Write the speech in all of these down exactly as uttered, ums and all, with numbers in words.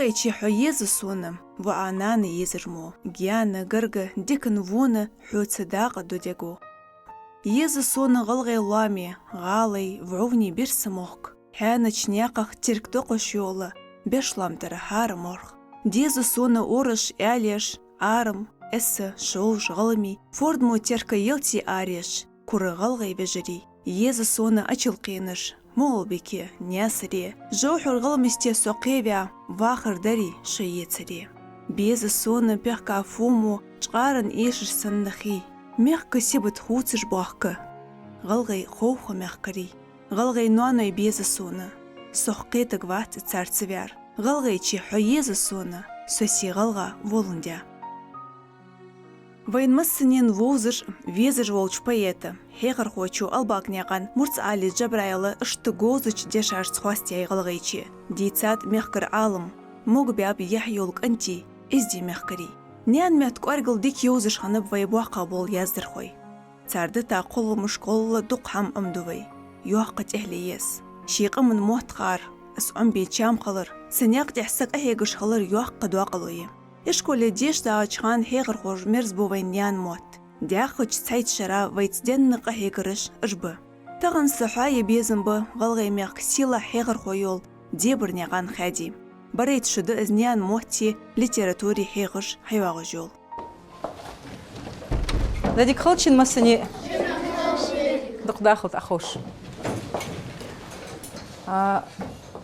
ГӀалгӀайче хьо еза сона, ва Ӏа нана езар мо, гаьна, гарга, дикан, вона хьоца дакъа ду дего. Еза сона гӀалгӀай лоаме, гӀалай, вӀовни бирса мохк, хьаьнача наькъах теркадоаккхаш йола, беш лоам тӀара хӀара морх. Деза сона ораш, аьлеш, Ӏарам, эса, шовзткъа гӀалгӀай, фордмо теркай ялте ареш, кура гӀалгӀай вежарий. Еза сона Ачалкхенаш, МагӀалбике, Наьсаре, жовхьара гӀалгӀай мисте со кхеваь, вахар дарий шо ецаре. Беза сона пехка фомо, чкъаран эшаш санна хий, мехка сибат хувцаш бохка. ГӀалгӀай ховха мехкарий, гӀалгӀай ноаной беза сона, сох кхетаргвац цар ца ваьр. ГӀалгӀайче хьо еза сона, со се гӀалгӀа воландаь. Вайна массанена вовзаш, везаш волча поэта, хьехархочо Албакнаькъан Мурцаӏали Джабраила иштта говзача дешашца хоастаяьй ГӀалгӀайче, дийцад мехкара Ӏалам, могабаьб яхь йола кӀантий, из де мехкарий. Наьна метта кӀоаргал дика йовзаш хиннаб вай боккхагӀа бола яздархой. Цар дита кхолламаш кхолла дукха хӀама Ӏомаду вай. Йоккха тӀехьале я из. Ший къаман мотт хар, из Ӏомабе чам хилар, са наькъа тӀа са къахьегаш хилар йоккха доакъало я. Ишколе деша дагӀача хана хьехархоша мерзабу вайна наьна мотт. ДӀаьхача цхьайтта шера вайца денна къахьегараш уж ба. Тахан са хьоае безам ба ГӀалгӀай мехка сийлахь хьехархо йола Дебарнаькъан Хади. Барайтта шу да из наьна мотти литературеи хьехаш хьайоагӀаш йола. Ладик халчин массане. Дукха дахалда, ахош. А,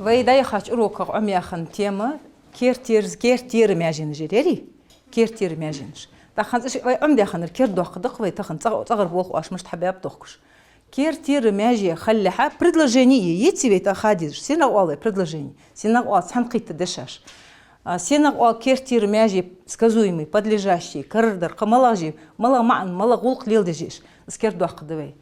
вай дӀаяхача уроках Ӏомаяь хинна тема кертера, кертера маьженаш яр, яри? Кертера маьженаш. ТӀаккха хӀанз иш вай Ӏомадаь хиннар кердадоаккхаргда-кх вай тахан, цӀагӀ-, цӀагӀара болх оаш мишта хьабаьб тохкаш. Кертера маьже хилалехьа предложени я, йиций вай тӀа ха дезаш. Сенах оал вай предложени? Сенах оал цхьаьнакхийтта дешаш? А, сенах оал кертера маьже сказуемый, подлежащий, карардар, кхы малагӀа жи, малагӀа маӀан, малагӀа гӀулакх леладеш я уж? Из кердадоаккхаргда вай.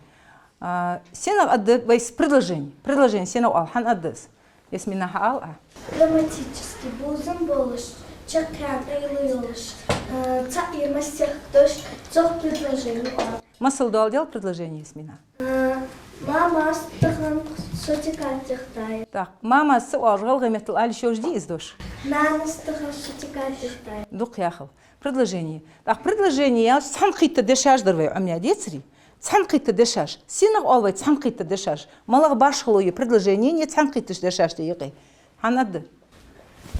А, сенах аргда вай из предложени? Предложени сенах оал, хӀана аргда из? Ясмина, хьаала Ӏа. Грамматически бувзам болаш, чаккхен къайла йолаш, э, цаӀ е масех дош, цох предложени оал. Масал доаладел предложени, Ясмина. Э, мамас тахан шочикатех даьй. Так, мамас ца оалаш гӀалгӀай меттала ала йиш йолаш дий из дош? Нанас тахан шочикатех даьй. Дукха яхал. Предложени. Так, предложени яхаш цхьаьнакхийтта дешаш дар вай Ӏомаяь, децарий? Цхьаьнакхийтта дешаш. Сенах оал вай цхьаьнакхийтта дешаш? МалагӀа башхало я предложенеи цхьаьнакхийттача дешашта юкъе? ХӀана аргда?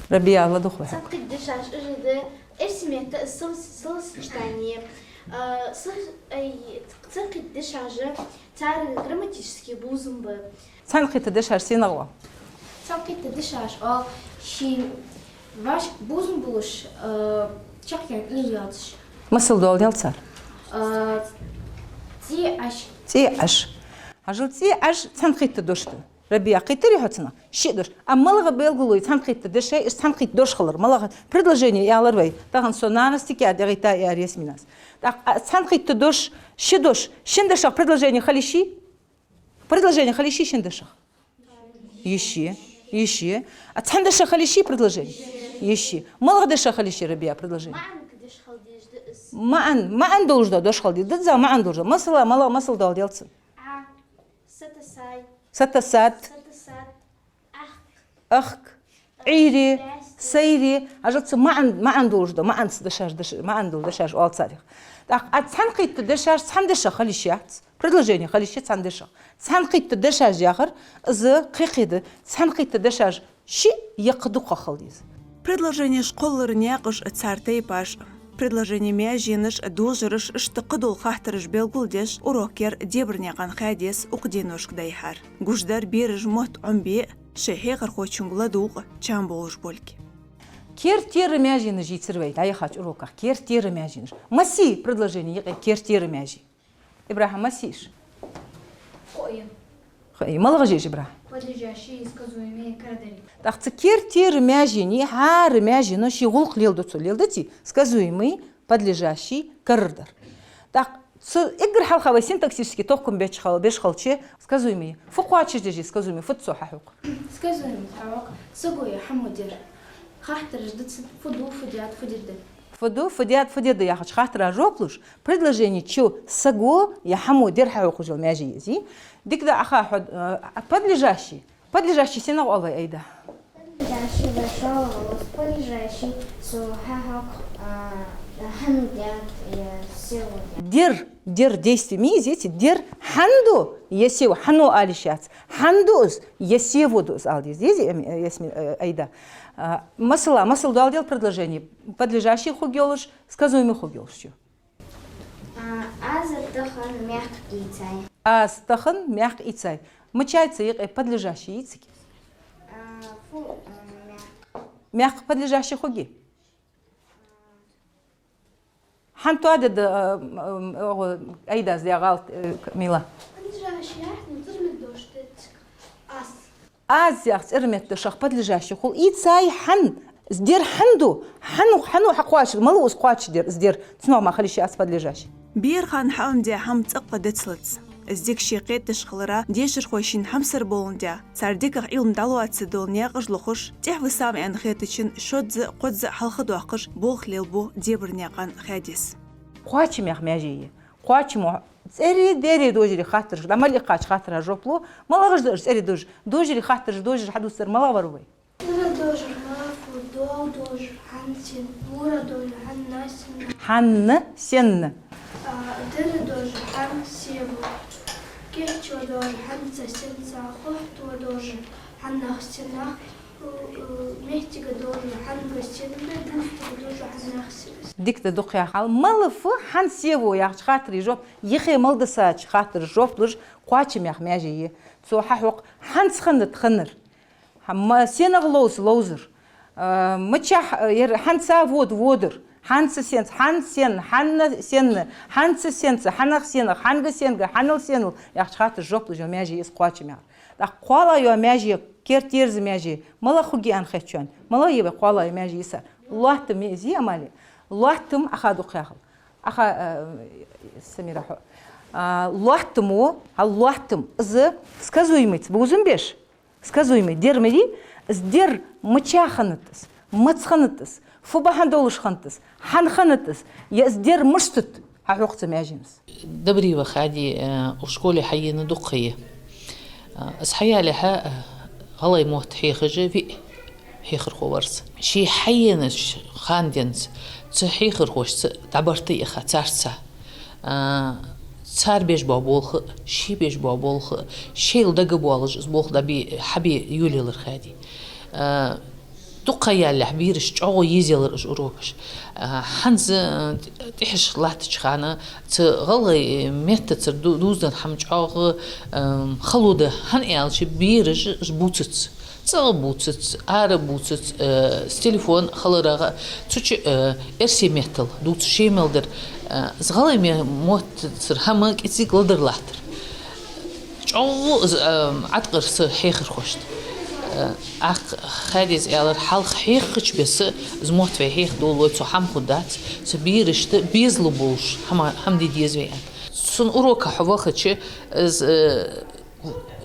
Рабиа, ладувгӀа вай хьога. Цхьаьнакхийтта дешаш уж да, эрсий метта сл-, словосочетание, а, сл-, ай, цхьаьнакхийтта дешаш, цар грамматически бувзам ба. Цхьаьнакхийтта дешаш сенах оал? Цхьаьнакхийтта дешаш оал ший вӀашка бувзам болаш, а, чаккхен къайла йоацаш. Масал доаладел цар. А, цӀи Ӏаш. ЦӀи Ӏаш. Хьажал, цӀи Ӏаш цхьаьнакхийтта дош да. Рабиа, кхийтарий хьо цунах? Ши дош. Амма малагӀа белгало я цхьаьнакхийтта дешай, уж цхьаьнакхийтта дош хилар? МалагӀа предложени ялар вай? Тахан со нанас тика дӀагӀийтар, Ясминас. ТӀаккха, а, цхьаьнакхийтта дош, ши дош, шин дешах предложени хила йиш йий? Предложени хила йиш йий шин дешах? Йиш я, йиш я. А цхьан дешах хила йиш йий предложени? Йиш я. МалагӀа дешах хила йиш я, Рабиа, предложени? МаӀан, маӀан долаш дола дош хила деза, маӀан долаш дола. Масала, малагӀа масал доаладел цун? А, са тасай. Са тасад. Са тасад. Ахк. Ахк. Ӏуйре, сайре, хьажал, цу маӀан, маӀан долаш да, маӀанца дешаш, деш-, маӀан дола дешаш оал царех. ТӀаккха а цхьаьнакхийтта дешаш цхьан дешах хила йиш яц, предложени хила йиш я цхьан дешах. Цхьаьнакхийтта дешаш яхар, из кхы-кхы да, цхьаьнакхийтта дешаш шиъ е кхы дукхагӀа хила деза. Предложенеш кхоллара наькъаш а, цар тайпаш а, предложени маьженаш а, дожараш а, иштта кхыдола хаттараш белгалдеш, урок яр Дебарнаькъан Хадис укх деношка дӀайихьар. Гуш дар бераш мотт Ӏомабе а, шоай хьехархочунга ладувгӀа а чам болаш болга. Кертера маьженаш йийцар вай дӀаяхача уроках. Кертера маьженаш. Массе предложени я юкъе кертера маьже? ИбрахӀим, массе я уж? Кхо я. Кхо я. МалагӀаш я уж, ИбрахӀим? Подлежащий, сказуемый, карардар. ТӀаккха цу кертера маьженеи хӀара маьжено ший гӀулакх леладу цо, леладеций? Сказуемый, подлежащий, карардар. ТӀаккха цу эггара хьалха вай синтаксически тохкам беш хил-, беш хилча, сказуемый фу кхоачашдеш я, сказуемый фуд цо хьахьокх? Сказуемый хьахьокх: саго е хӀамо дер. Хаттараш да цун: фу ду, фу даьд, фу дергда. Фу ду, фу даьд, фу дергда яхача хаттара жоп луш, предложени чу саго е хӀамо дер хьахьокхаш йола маьже я из. Дика да, Ӏаха, хьо, э, подлежащий. Подлежащий сенах оал вай, Айда? Дальше вошёл в подлежащее, цо хьахьокх, а, хьан даьд е сего даьд. Дер, дер действие ма йий из, дер хьан ду е сего, хьано ала йиш яц. Хьан ду из е сего ду из ала деза. Дезий, эм, э, Ясмин, э, Айда? А, масала, масал доаладел предложени. Подлежащее хургйолаш, сказуемое хургйолаш чу. А, аз тахан маькх ийцай. Аз тахан маькх ийцай. Мичай цу юкъе подлежащее йий цига? А, фу, а, маькх. Маькх подлежащее хургья? Хьан тоадергда, а, м, м, оаха Айдас даь гӀалат, э, к-, Мила? Подлежащее яхь, ну, цӀермет дош децк. Аз. Аз яха цӀермет дош шах подлежащее хул. Ийцай хьан, из дер хьан ду, хьан, хьано хьакхоачаш, мала ва из кхоачашдер, из дер, цунах мара хила йиш яц подлежащее. Бера хана хьаӀомадаь хӀама цӀаккха дицлац. Из дика ше кхеташ хиларах, дешархой шийна хьамсара боландаь, цар дикагӀа Ӏилма дӀалоацаш дола наькъаш лохаш, тӀехьа ва сам аьнна хетачун шозза а, кхозза а хьалхадоаккхаш, болх лелабу Дебарнаькъан Хаьдис. Кхоачамех маьже я. Кхоачамо цӀерий, дерий дожаре хаттараш, дӀа мел иккхача хаттара жоп лу, малагӀаш да уж цӀерий дожар, дожаре хаттараш, дожар хьадувцар малагӀа вар вай? ТӀера дожар малав, доал дожар хьан сен, пура дожар хьан сен. Хьан сен. А, дера дожар хьан сего. Кечо дожар хьан ца сенца, хохто дожар хьан нах сенах, у, у, мехтига дожар хьан га сенга, дустуга дожар хьан нах сенас. Дика да, дукха яхьал. Мала фу хьан сего яхача хаттара жоп, йихе мел дисача хаттара жоп луш, кхоачамех маьже я. Цо хьахьокх хьанца хиннад хиннар. Хьа-, ма-, сенах ловз ловзар. А, мичахьа, а, ер хьанца вода водар. Хьанца сенца, хьан сен, хьанна сенна, хьанца сенца, хьанах сенах, хьанга сенга, хьанал сенал яхача хаттара жоп луш йола маьже я из кхоачамех. ТӀаккха кхоалагӀа йола маьже, кертерза маьже, малагӀа хургья аьнна хетачоа, малагӀа я вай кхоалагӀа йола маьже йиса? Лоаттам ма йий из, Амали? Лоаттам, Ӏа ха дукха яхал. Ӏа ха, э, Самира, хьо. А, лоаттамо, хьа лоаттам, из сказуемый ца бувзам беш? Сказуемый дер ма дий, из дер мича хиннад из, маца хиннад из, фу бахьан долаш хиннад из, хьан хиннад из, е из дер мишта да, хьахьокх цу маьженас. Добриева Хади, э, укх школе хьаена дукха ха я. Э, из хьаялалехьа, э, гӀалгӀай мотт хьехаш виъ хьехархо вар из. Ше хьаенача хана денз цу хьехархошца дӀабарт а яха царца. А, цар беш бола болх а, ше беш бола болх а, шоайла дагабоалаш из болх дӀабе, хьабе йолаелар Хади. А, дукха ха ялалехь бераш чӀоагӀа езаелар уж урокаш. А, хӀанз, а, тӀехьашка латтача хана цу гӀалгӀай меттацара ду-, дувзаденна хӀама чӀоагӀа, а, хало да, хӀана аьлча бераш уж бувцац. ЦӀагӀа бувцац, ара бувцац, э, с телефона хиларах, цу чу, э, эрсий меттала дувцаш ше мел дар, э, из гӀалгӀай ме-, моттацара хӀама кӀезига ледара латтар. ЧӀоагӀа из, э, Ӏаткъар са хьехархошта. Э, ах, Хадис аьлар, хьалха хьехача беса из мотт вай хьеха долалой, цу хӀама хургдац, цу берашта безалу болаш хӀама, хӀама де деза вай аьнна. Цун уроках хьо вахача, из, э,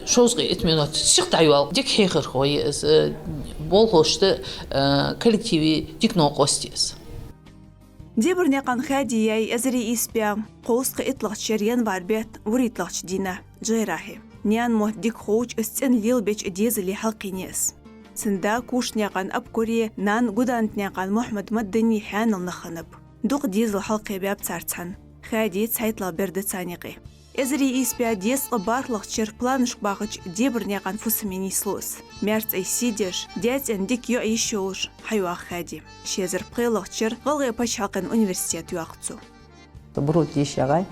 шовзткъеи итт минот сиха дӀайоал. Дика хьехархо я из, э, болхлошта, э, коллективе дика новкъост я из. Дебарнаькъан Хади яьй эзар ийс бӀаь кховзткъеи итталагӀча шера январь бетта вурийтталагӀча дийнахьа Джейрахье. Наьна мотт дика ховча, из цӀена лелабеча дезале хьалкхийнай из. Цун да Кушнаькъан Абукари, нана Гудантнаькъан Мухьмад-Мадани хьаьнала нах хиннаб. Дукха дезал хьалкхебаьб цар цхьана. Хади цхьайттлагӀа бер да царна юкъе. Эзар ийс бӀаь дезткъеи бархӀлагӀча шера планашка бахача Дебарнаькъан фусаме нийслу из. Маьрцӏай сий деш, даь-цӏен дика йоӀ йиш йолаш хьайоагӀа Хади. Ши эзар пхелагӀча шера ГӀалгӀай паччахьалкхен университет йоаккх цо. Бурод дийша ягӀай,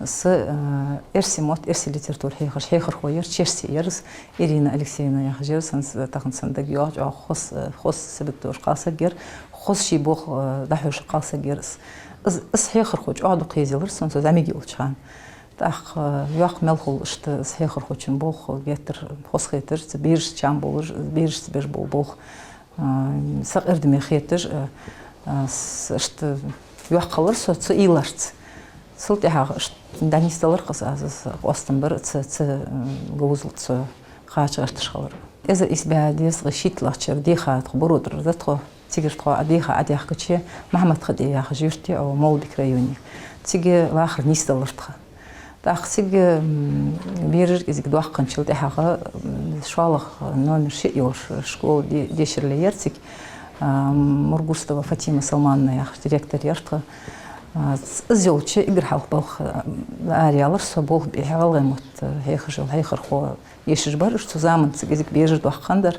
са, э, эрсий мотт, эрсий литература хьехаш хьехархо яр, черсий яр из, Ирина Алексеевна яхаш яр, сан с-, тахан сона дагайоагӀа, чӀоагӀа хоза, э, хоза сибат долаш кхалсаг яр, хоза ший болх, э, дӀахьош кхалсаг яр из. Из, из хьехархо чӀоагӀа дукха езаелар сона, со зӀамига йолча хана. ТӀаккха, э, йоккха мел хул иштта из хьехархочун болх, геттара хоза хетар, цу берашца чам болаш, берашца беш бола болх. А, сакъердаме хеташ, а, а, с-, иштта йоккха хилар со цу уйларца. Цул тӀехьагӀа иштта дӀанийсдалар-кх аз, аз, аз къоастам бар цу, цу, м, говзалца кхача гӀерташ хилар. Эзар ийс бӀаь дезткъеи шийтталагӀча шера деха тхо Бурод тӀара да тхо, цигара тхо а деха Ӏодаьхкача, Махьмад-Хатӏе яхача юрта я Молбик районе. Цига вахар нийсдалар тха. ТӀаккха цига, м, бераш кӀезига доаккханчул тӀехьагӀа, м, шоллагӀа номер шиъ йолаш школа де-, дешарале яр цига. А, Мургустова Фатима Салмановна яхаш директор яр тха. А, ц-, из йолча эггара хьалха балха, м, араялар со болх бе гӀалгӀай мотт хьехаш йола хьехархо ешаш бар уж. Цу заман цига кӀезига бераш доаккхаш дар.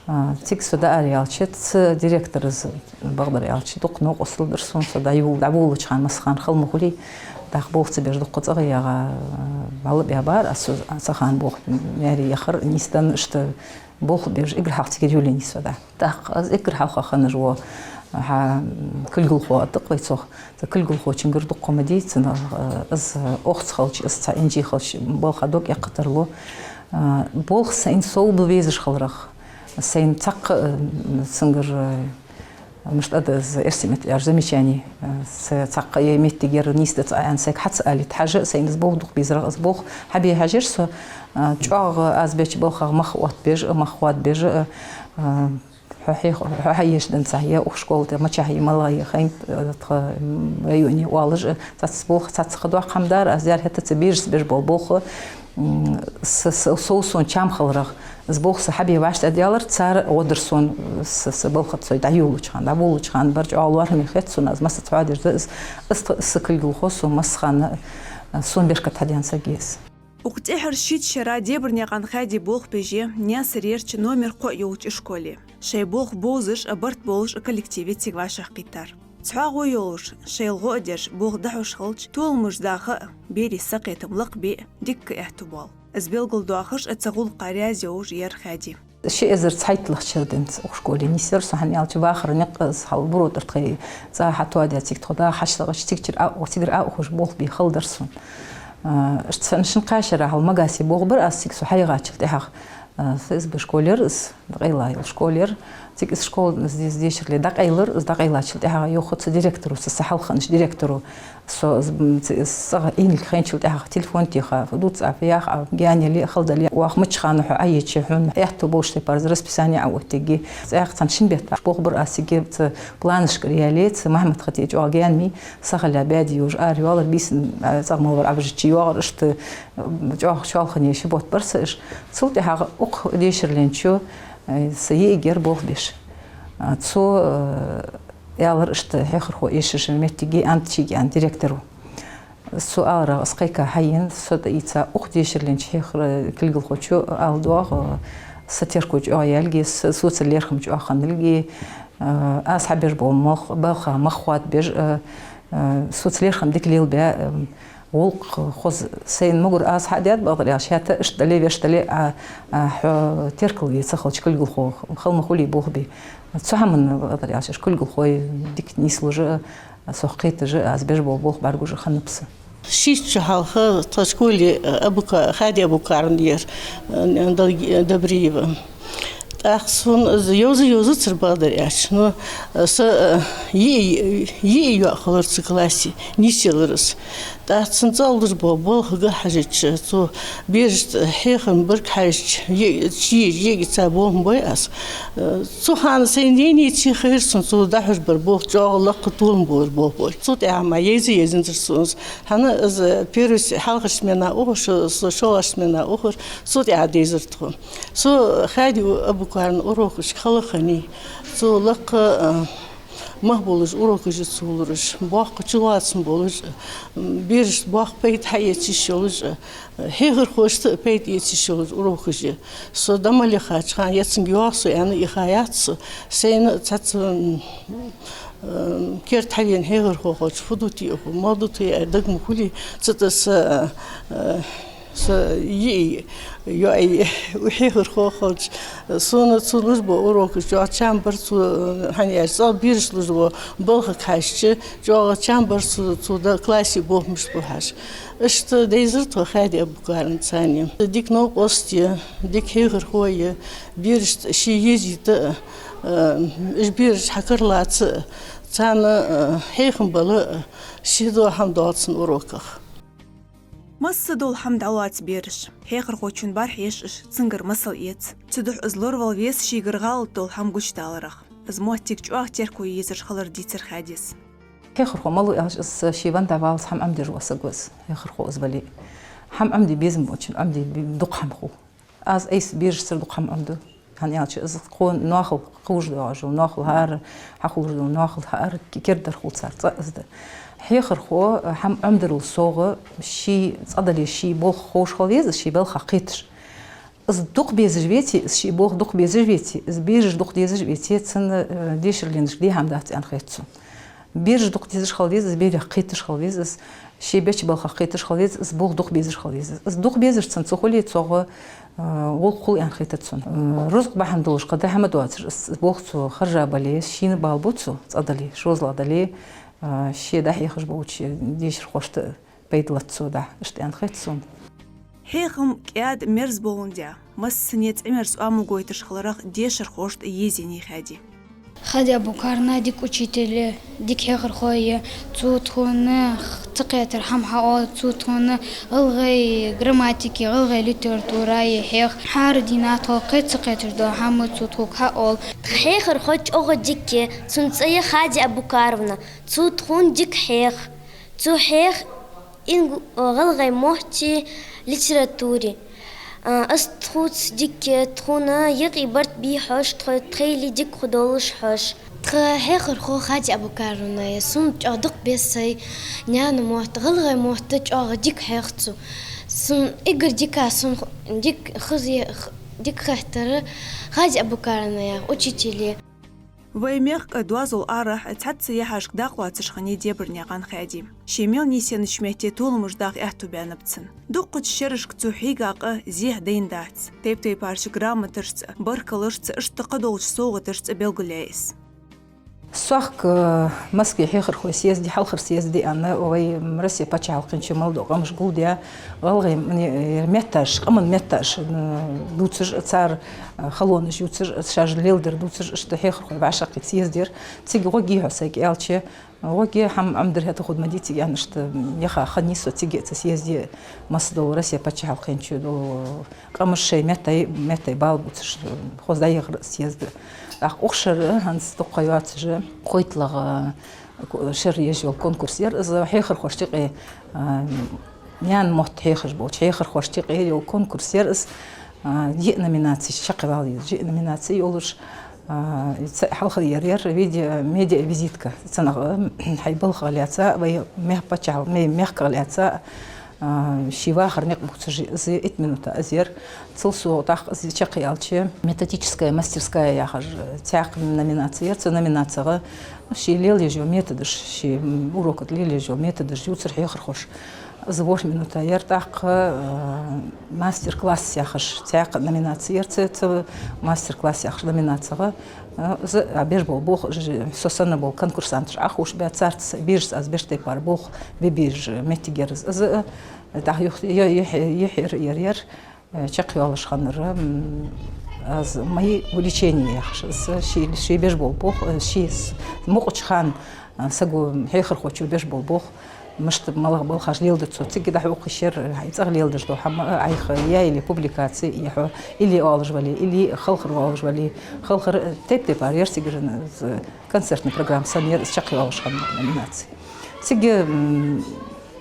А, цига со дӀаараялча, цу директорас, бакъдар аьлча, дукха новкъостал дир сона, со дӀайоал-, дӀаволалуча хана, массахана хала ма хулий, тӀаккха болх ца беш дукха цӀагӀа ягӀа, а, бала бе бар, а со, а, цу хана болх маьре яхар нийсденна, иштта болх беш эггара хьалха цигара йолаеннай со дӀа. ТӀаккха из эггара хьалха хинна вола, хьа, кулгалхо а да-кх вай цох. Цу кулгалхочунгара дукха ма дий, цунах, э, из охца хилча, из цхьа инжи хилча, балха дог эккха тарлу. Э, болх сайна совбе безаш хиларах, сайна цхьаккха, э, цунгара, э, мишта да из, эрсий меттала аьлча, замечани, э, са цхьаккха е моттиг яр нийсдац аьнна сайга хьа ца алийта, хьажа, сайна из болх дукха безарах, из болх хьабе хьажар со, э, чӀоагӀа аз беча балхах мах оттабеш а, мах хоадабеш а, э, Хьо хьех-, хьо хьаешаденна цхьа, е укх школа тӀа мичахь я, малагӀа я хайна, э, тха, м, районе оалаш, э, цхьацца болх, цхьацца кхы доккха хӀама дар, аз яр хӀаьта ца берашца беш бола болх, м, с-, с-, сов сона чам хиларах, из болх са хьабе вӀаштӀадаьлар, цар гӀо дир сона, с-, с-, балха со дӀайоалалуча хана, дӀаволалуча хана бар чӀоагӀа лоархӀаме хет сона, аз массаза хьоадеш да, из, из тха, са кулгалхо сона массахана, э, сона беркат хьадена саг я из. Укх тӀеххьарча шийтта шера Дебарнаькъан Хади болх беш я Наьсарерча номер кхоъ йолча школе. Шоай болх бовзаш а, барт болаш а коллективе цига вӀашагӀкхийттар. ЦхьоагӀо йолаш, шоайла гӀо а деш, болх дӀахьош хилча, толамаш даха а, берий сакхетам лакхбе а дикка аьттув боал. Из белгалдоахаш а, цу гӀулакха раьза йолаш яр Хади. Ши эзар цхьайтталагӀча шера денз укх школе нийсъяр со, хӀана аьлча вахара никъ из хьал буро тӀара тхоай цӀа хьатоадаь, цига тхо дӀа-хьа шлагӀача, цигачара а, цигара а ухаш болх бе хала дар сона. А, цхьан шин-кхаь шера хьал Магасе болх бир аз цига со хьаяхачул тӀехьагӀа. А, ФСБ школа яр из, дӀакъайла йола школа яр. Цига из школа, из, из дешарале дӀакъайлар, из дӀакъайлачул тӀехьагӀа йоах цу директоро, са, са хьалха хиннача директоро, со из, м, ц-, из цӀагӀа Ӏийнилга хайначул тӀехьагӀа телефон теха, фу дувц Ӏа, фу ях Ӏа, гаьнниле а, халдале а, оаха мича хана хьо Ӏайича, хьона аьттув болаш тайпара расписани Ӏооттаергья. ЦӀаькха цхьан шин бетта болх бир аз цига, цу планашкара яле, цу Махьмад-Хати чӀоагӀа гаьна ма йий, сахилла баьде йолаш аравоалар, бийсан, а, цӀагӀа мел вар Ӏабижача йоагӀар, иштта, м, чӀоагӀа шолхане ши бутт бар са уж. Цул тӀехьагӀа укх дешарленчо, э, са йиӀиг яр болх беш. А, цо, э, аьлар иштта хьехархо эшаш моттиг я Античига аьнна директоро. Цо аьларах из кхайка хьаена, со тӀаийца укх дешарленча хьехар-, кулгалхочо ала доагӀа, са терко чӀоагӀа ялга, с-, соца лерхӀам чӀоагӀа хинналга, э, аз хьабеш бола мах-, балха мах хоадабеш а, э, соца лерхӀам дика лелабе а, э, гӀулакх хоза сайна могар аз хьадаьд, бакъдар аьлча, хӀаьта иштта дале, вешта дале, а, а, хьо теркалге ца хилча кулгалхо хала ма хулий болх бе. Цу хӀаманна, бакъдар аьлча, уж кулгалхой дика нийслуш а, сох кхеташ а, аз беш бола болх бӀаргагуш а хиннаб са. Шийтта шу хьалха тха школе, э, Абука-, Хади Абукарна яр, э, Дал-, Добриева. ТӀаккха сона из йовза-йовзацар, бакъдар аьлча, но, э, са, э, йиӀий, йиӀий йоӀ хилар цу классе, нийсъялар из. ТӀаккха цун цӀагӀа луш бола болхага хьежача, цу берашта хьехам барга хьежача, е-, чу еш йиӀигаца болх бой аз. Э, цу хана сайна еннай ца хайра сона, цо дӀахьош бар болх чӀоагӀа лакха толам болаш болх бой. Цул тӀехьагӀа мара йовза-йовзаензар сона из. ХӀана, из первый с-, хьалхарча смена ухар, шо-, со шоллагӀча смена ухар, цул тӀехьагӀа дайзар тхо. Со Хади Абукарна урокашка хала хиннай. Цо лакха, э, мах болаш урокаш я цо луш, боккха чулоацам болаш, м, берашта боккха пайда хьаэца йиш йолаш, э, хьехархошта а пайда эца йиш йолаш урокаш я. Со дӀа мел яхача хана, е цунга йоагӀа со аьнна яхаяц со, сайна цхьацца, м, э, керда хьавена хьехархо хилча, фу ду те, фу ма ду те, аьнна дага ма хулий, цу тӀа са, э, Са йиӀий йоӀий хьехархо хилча, сона цо луш бола урокаш чӀоагӀа чам бар, цо, хӀана аьлча, цӀагӀа бераша луш бола балхага хьежача, чӀоагӀа чам бар цо, цо да-, классе болх мишта бу хьажа. Иштта дайзар тхо Хади Абукарнаца. Дика новкъост я, дика хьехархо я, берашта ше езийта а, э, уж бераш хьакаралаца а, царна, э, хьехам бала а, ший дола хӀама доал цун уроках. Масса дола хӀама дӀалоац бераша. Хьехархочун бархӀ еш уж, цунгара масал эц. Цудухьа из лоравала веза шийгара гӀалат дола хӀама гучадаларах. Из моттиг чӀоагӀа терко езаш хилар дийцар Хадис. Хьехархо малав аьлча, из ший ван дӀаваллалца хӀама Ӏомадеш вола саг ва из, хьехархо из вале а. ХӀама Ӏомаде безам болчоа Ӏомаде дукха хӀама хул. Аз айса берашцара дукха хӀама Ӏомаду. ХӀана аьлча, из тхона ноахал хулаш доагӀаш дола, ноахал хӀара хьахулаш дола, ноахал хӀара кердадар хул цар, цкъа из да. Хьехархо, э, хӀама Ӏомадарал совгӀа, ший цкъа дале, ший болх ховш хила веза, ший балхах кхеташ. Из дукха безаш веце, из ший болх дукха безаш веце, из бераш дукха дезаш веце, цунна, э, дешарленашка дехьа дац аьнна хет сона. Бераш дукха дезаш хила веза из, берех кхеташ хила веза из, ший беча балхах кхеташ хила веза из, болх дукха безаш хила веза из. Из дукха безаш цунна ца хуле, цогӀа, э, гӀулакх хул аьнна хетац сона. Э, рузкъа бахьан долаш кхы дӀа хӀама доацаш, из болх цо харжа бале, шийна бала бу цо, цкъа дале, шозлагӀа дале, э, ше дӀахьехаш болча дешархошта пайда лац цо дӀа, иштта аьнна хет сона. Хьехам кӀаьда, мерза боландаь, массане цӀи-мерза оамал гойташ хиларах дешархошта езаенна хаьди. Хади Абукаровна дика учитель я, дика хьехархо я, цо тхона ца кхетар хӀама хьаоал, цо тхона гӀалгӀай грамматика, гӀалгӀай литература я хьех. ХӀара дийнахьа тхо кхы ца кхеташ дола хӀама цо тхога хьаоал. Тха хьехархо чӀоагӀа дика я, цун цӀи я Хади Абукаровна, цо тхона дика хьех. Цо хьех ингу-, гӀалгӀай мотти литератури. А, из тхоца дика, тхона юкъе барт бе хьож, тхо-, тхоайла дика хургдолаш хьож. Тха хьехархо Хади Абукаровна я, сона чӀоагӀа дукха беза сай наьна мотт, гӀалгӀай мотт чӀоагӀа дика хьех цо. Сона эггара дика, сона ху-, дика хаза-, х-, дика хетар Хади Абукаровна я, учитель я. Вай мехка доазол арахьа цхьацца яхьашка дакъа лоацаш хиннай Дебарнаькъан Хади. Ше мел нийсъеннача метте толамаш даха аьттув баьннаб цун. Дуккхача шерашка цо хьийга къа зехьа дайна дац. Тайп-тайпарча грамоташца, баркаллашца, иштта кхыдолча совгӀаташца белгалъяьй из. Соахка, э, Москве хьехархой съезде, хьалхара съезде аьнна, вай, м, Россе паччахьалкхен чу мел дола къамаш гулдаь, гӀалгӀай, м, э, метташ, къаман метташ, м, дувцаш, цар, э, халонаш ювцаш, шоаш леладер дувцаш, иштта хьехархой вӀашагӀкхийтта съезд яр. Цига гӀоргья хьо сайга аьлча, гӀоргья, хӀама Ӏомадар хӀета хургда-ма дий цига аьнна, иштта яха хиннай со цига а цу съезде, масса дола Россе паччахьалкхен чу дола къамаш шоай меттай, меттай бала бувцаш, хоза дӀаяхар съезд. ТӀаккха укх шера хӀанз дукха ха йоацаш, кхойтталагӀа шера еш йола конкурс яр из, хьехархошта юкъе, а, наьна мотт хьехаш болча хьехархошта юкъе йола конкурс яр из, а, диъ номинаци чакхйоалаш, диъ номинаци йолаш, а, цу хьалхаръяр яр видео-, медиавизитка. Цунах, а, хьай балхах лаьца, вай мех-, паччахьал-, мехках лаьца, а, ший вахар никъ бувцаш, из итт минута из яр. Цул совгӀа тӀаккха из чакхъяьлча, методическая мастерская яхаш, цхьаькха номинаци яр. Цу номинацех ший лелаеш йола методаш, ший, м, урока тӀа лелаеш йола методаш ювцар хьехархоша. Из ворхӀ минута яр. ТӀаккха, э, мастер-класс яхаш, цхьаькха номинаци яр цу, цу мастер-класс яхача номинацех, э, из а беш бола болх, ж-, со санна бола конкурсанташ Ӏоховшабаь, царца, берашца, аз беш тайпара болх бе безаш моттиг яр из. Из, э, тӀаккха юх-, е-, е-, е-, ер яр, э, чакхйоалаш хиннар, м, аз «Мои увлечения» яхаш, из ший, ший беш бола болх, э, ший с-, мукъача хана, э, саго, хьехархочо беш бола болх, мишта малагӀа балхаш леладу цо. Цига дӀахьокхаш яр, хьай цӀагӀа леладеш дола хӀама, э, Ӏайха, е или публикаци, е хьо, или оалаш вале, или халхар оалаш вале, халхар, э, тайп-тайпара яр цигара, э, концертни программа санна яр из чакхйоалаш хинна номинаци. Цига, м,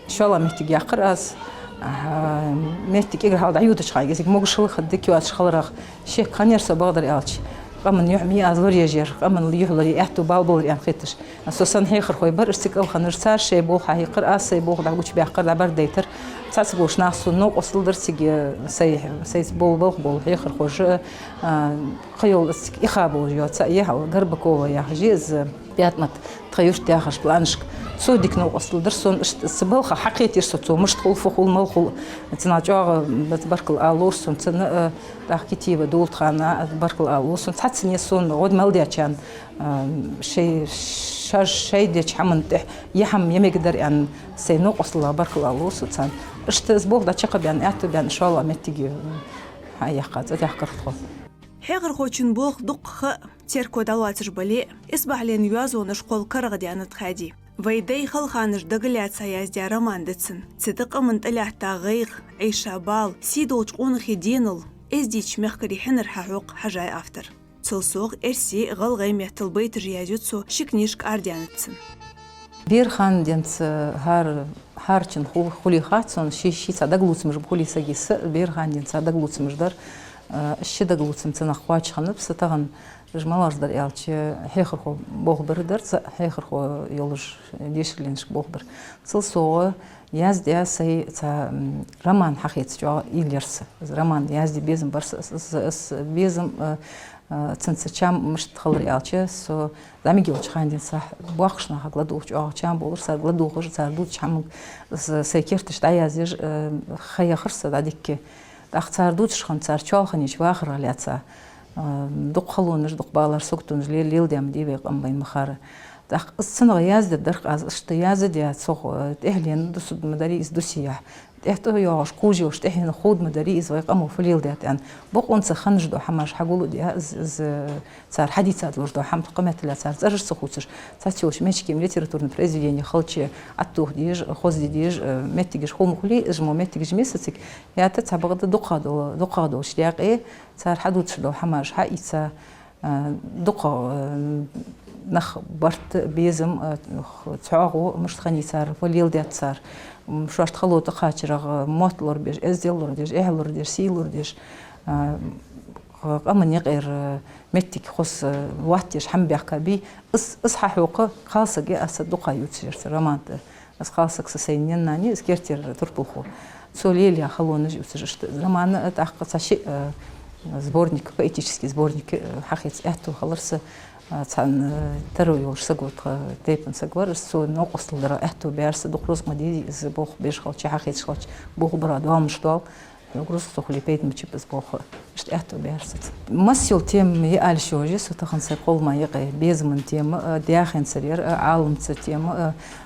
шоллагӀа моттиг яьккхар аз, а, моттиг эггара хьалха дӀайодача хана, кӀезига могашал а, дика йоацаш хиларах шек хиннаяр со, бакъдар аьлча. Къаман юхь ма йий аз лораеш яр, къаман юхь лорае аьттув, бала болар аьнна хеташ. Со санна хьехархой бар уж цига кӀалхараш, цар шоай болх хьахьекхар, аз сай болх дӀагучабаьккхар, дӀабӀаргадайтар. Цхьацца болча наха сона новкъостал дар цига, сай, сай бола балха бола хьехархоша, а, кхыйола из цига иха болаш йола цаӀ я хьал, Горбакова яхаш я из, ПаьтӀамат, тха юрта яхаш, Планшка. Цо дика новкъостал дар сона, иштта цу балха хьакхетар со, цо мишта хул, фу хул, мала хул. Цунах чӀоагӀа баркал ала ловра сона, цунна, э, тӀаккха Китиева Довлатханна баркал ала ловра сона. Цхьаццане сона гӀо мел даьчарна, э, шоай, шоаш шоай деча хӀаман тӀехьа ер хӀама е мегаргдар аьнна, сай новкъосталах баркал ала ловра со царна. Иштта из болх дӀачакхбаьнна, аьттув баьнна, шоллагӀа моттиге, м, хьаяьккха, цӀадаьккхар тхо. Хьехархочун болх дукха ха а, церко дӀалоацаш бале а, исбахьален йоазонаш кхолла карагӀдаьннад Хади. Вай дай хала ханаш дагалаьца яздаь роман да цун. Цу тӀа къаман тӀалатта гӀайгӀа, Ӏайша бала, сий долча къонахий денал, эздийча мехкарий хьинар хьахьокх хьажай автор. Цул совгӀа эрсий, гӀалгӀай меттала байташ язъю цо, ши книжка арадаьннад цун. Бера хана денз хӀара, хӀарачун ху-, хулий хац сона, ший, ший цхьа дагалоацамаш ба хулий сага са, бера хана денз цхьа дагалоацамаш дар, э, ши дагалоацам цунах кхоачаш хиннаб са тахан. Уж малагӀаш дар аьлча, хьехархо болх бер дар са, хьехархо йолаш дешарленашка болх бер. Цул совгӀа язде сай цхьа, м, роман хьахеца чӀоагӀа уйла яр са. Из роман язде безам бар са, с-, с-, с-, безам, э, э, цунца чам мишта хилар аьлча, со зӀамига йолча хана денз сахь боккхийча нахага ладувгӀа чӀоагӀа чам болаш, царга ладувгӀаш, цар дувцача хӀаманга с-, сай керташ дӀаязъеш, э, ха яхар са дӀадикка. ТӀаккха цар дувцаш хинна, цар чоалхане чу вахарах лаьца, э, дукха халонаш, дукха балар, саготонаш лел-, леладаь ма дий вай къам, вайна ма харра. ТӀаккха из цунах яздаьр дар-кх аз, иштта яздаь цох, э, тӀехьленна дусаргда ма дарий из дусиях. ТӀехьа тӀа йоагӀаш, кхувш йолаш, тӀехьенна ховргда ма дарий из вай къамо фу леладаьд аьнна. Бокъонца хиннаш дола хӀамаш хьагулдеш, из, из, э, цар хьадийцад луш дола хӀама, кхыметтел цар цӀераш ца хувцаш, цхьацца йолча мечкем литературни произведени хилча, аттух деш, хоза де деш, э, моттигаш хул ма хулий, уж мо моттигаш ма йий сациг, хӀаьта цхьабакъда дукхагӀа дола, дукхагӀа долча даькъе цар хьадувцаш дола хӀамаш хьаийца, э, дукха, э, нах барт, безам, э, х-, цхьоагӀо мишта хиннай цар, фу леладаьд цар, м, шоашта хало тӀакхачарах, э, мотт лорабеш, эздел лорадеш, эхь лорадеш, сий лорадеш, э, х-, къаман юкъера, э, моттиг хоза, э, лоаттадеш хӀама баьхкабий, из, из хьахьокха кхалсаг я аз са дукха ювцаш яр са роман тӀа. Из кхалсаг са сайна неннана я, из кертера турпалхо. Цо лелаяь халонаш ювцаш иштта. Роман, э, тӀаккха цхьа шиъ, э, сборник, поэтически сборник, э, хьахеца аьттув хилар са, э, цхьан, э, таро йолаш саг ва тха тайпан саг вар, из цо новкъостал дара аьттув баьр са, дукха рузкъа ма дий из болх беш хилча, хьахецаш хилча, болх бара доамаш доал. Хьога рузкъа ца хуле, пайда ма баьб из болх. Иштта аьттув баьр са цун. Масса йола тема я аьлча йоажа, со тахан сай кхоллама юкъе безама тема, э, даьхенцара яр, э, Ӏаламца тема,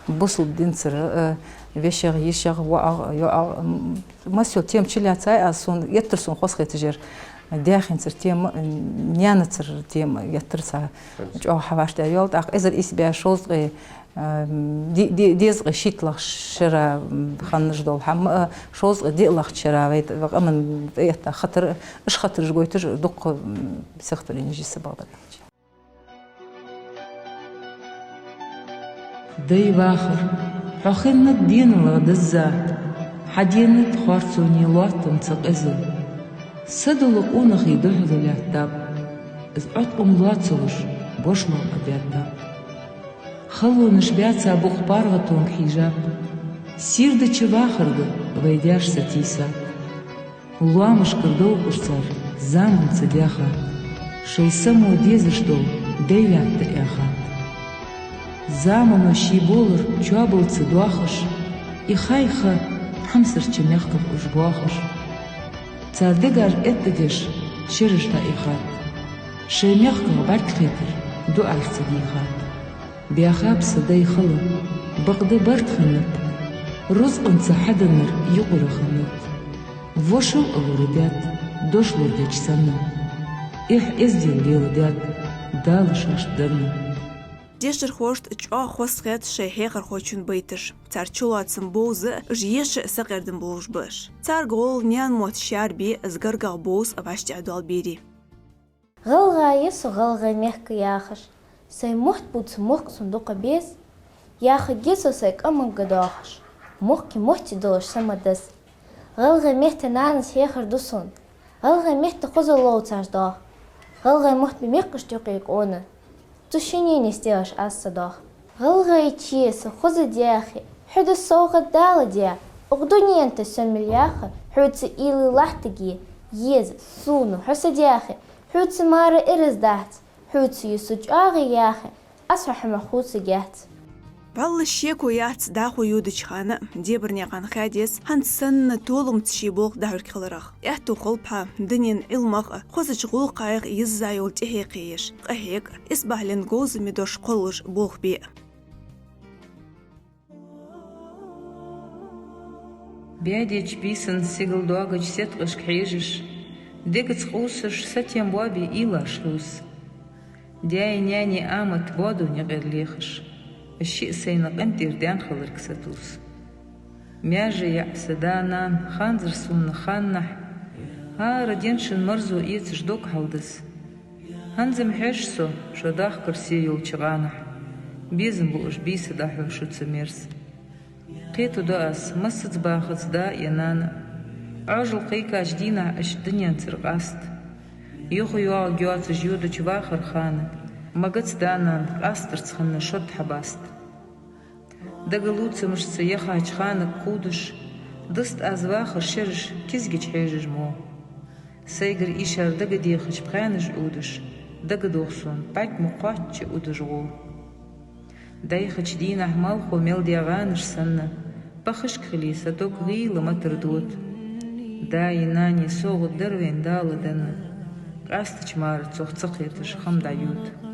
э, бусалба динцара, э, вешех, йишех, воӀех, йоӀех, м, масса йола тема чулоацай аз, сона геттара сона хоза хеташ яр даьхенцара тема, э, наьнацара тема геттара цхьа чӀоагӀа хьавӀаштӀехьайоал. ТӀаккха эзар ийс бӀаь шовзткъе, э, ди-, ди-, дезткъе шийтталагӀча шера, м, хиннаш дола хӀама, э, шовзткъе диълагӀча шера вай т-, вай къаман тӀаэтта хатар, уж хатараш гойташ дукха, м, стихотворенеш я са, бакъдар аьлча. Дай вахар, хьо хиннад денал дизза, хьаденад харцонеи лоаттамцеи къиза. Са дола къонахий духьала лаьттаб, из Ӏоткъам лоацалуш, бошлон Ӏобеттаб. Халонаш баьца букъ паргӀатонга хьежаб, сийрдача вахарга вай даьша сатийсаб. Лоамашкара довкъаш цар заманца даьхад, шоай само дезаш дола дай лаьтта аьхад. Замано ший болар чоабалца доахаш, ихай ха хьамсарча мехках уж боахаш. Цар дегаш эттӀадеш шераш дӀаихад, шоай мехках бӀаргхетар дуӀарца дийхад. Баьхаб са дай хала, бакъда барт хиннад, рузкъанца хьаденнар юкъера хиннад. Вошал а лорадаьд, дош лорадеча санна. Эхь-эздел леладаьд Дала шоашта денна. Дешархошта чӀоагӀа хоза хет шоай хьехархочун байташ. Цар чулоацам бовза, уж еша сакъердам болаш ба уж. Царга гӀолла наьна мотт шаьрбе, из гаргагӀа бовза вӀаштӀехьадоал берий. ГӀалгӀа я со, гӀалгӀай мехка яхаш, сай мотт бувца мохк сона дукха беза. Яхаргья со сай къамага доахаш, мохк моттиг долаш са ма деза. ГӀалгӀай метта нанас хьехар ду сона, гӀалгӀай метта хоза ловцаш доах. ГӀалгӀай мотт ба мекхашта юкъе къона, цу шинне нисделаш аз ца доах. ГӀалгӀайче са хоза даьхе, хьо да совгӀат Дала даь, укх дунен тӀа со мел яха, хьоца уйла латтаргья еза сона хьо са даьхе, хьоца мара ираз дац, хьоца я со чӀоагӀа яхе, аз хьо хӀама хувцаргьяц. БӀаьлла шеко яц дӀахо йодача хана, Дебарнаькъан Хадес хӀанз санна толам ца ший болх дӀахьоргхиларах. Аьттув хилба хьа дунен Ӏилмах а, хозача гӀулакхех а йизза йола тӀехье кхееш, къахьег, исбахьален говзаме дош кхоллаш болх бе а. Баьдеча бийсан сигала доагача сеткъашка хьежаш, дегаца къувсаш, сатем боабе уйлаш хьувса. Даьи наьнеи амат боадо наькъара лехаш, аз шиъ сайна къинтӀера даьнна хиларга сатувса. Маьже яӀ са да-нана, ханзар сона ханнахьа, хӀара денна шун марзо эцаш дог хьалдаса. ХӀанз-м хьеж со шо дахкар се йолча гӀанахьа. Безам бу уж, бийса дӀахьо шуца мерза. Кхетаду аз, массаза бахац да е нана. Ӏоажал кхайкача дийнахьа аш дунен цӀера къаста. Юха йоагӀа йоацаш йодача вахара хана, магац да-нана къастарца хинна шод хьабаста. Дагалоацамашца яхача ханага кхувдаш, даста аз вахара шераш кизгача хьежаш мо. Сайгара ишар дагадехача пхаьнаш Ӏудаш, дагадох сона бӀарг ма кхоачча удаш гӀо. ДӀайхача дийнахьа малхо мел даь гӀанаш санна, пахашка хиле са дог гӀийла матар дода. Да е нане совгӀат дар вайна Дала данна, къаьстача мара цох ца кхеташ хам дӀайода.